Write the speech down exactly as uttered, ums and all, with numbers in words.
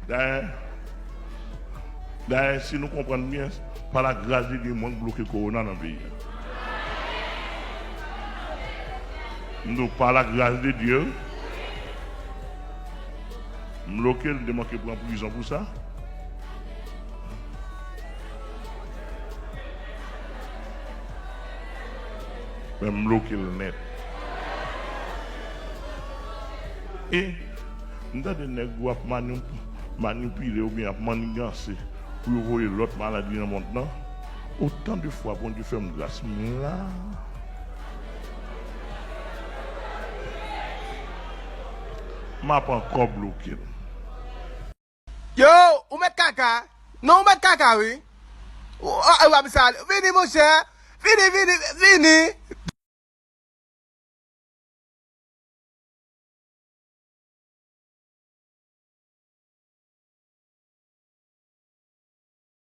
Dayè, dayè, si nou konprann byen, pa lagras de Dye, mwen k bloke kowona nan peyi a. M di w, pa lagras de Dye, m bloke l, m te manke pran prizon pou sa. Men m bloke l nèt. E m tande nèg yo ap mani-, manipile oubyen ap maniganse pou yo voye lòt maladi nan mond lan. Otan de fwa Bondye fè m gras, m la. M ap ankò bloke l. Yo, ou met kaka? Non, ou met kaka, wi. Ou, ou, ou ap sal. Vini, monchè. Vini, vini, vini.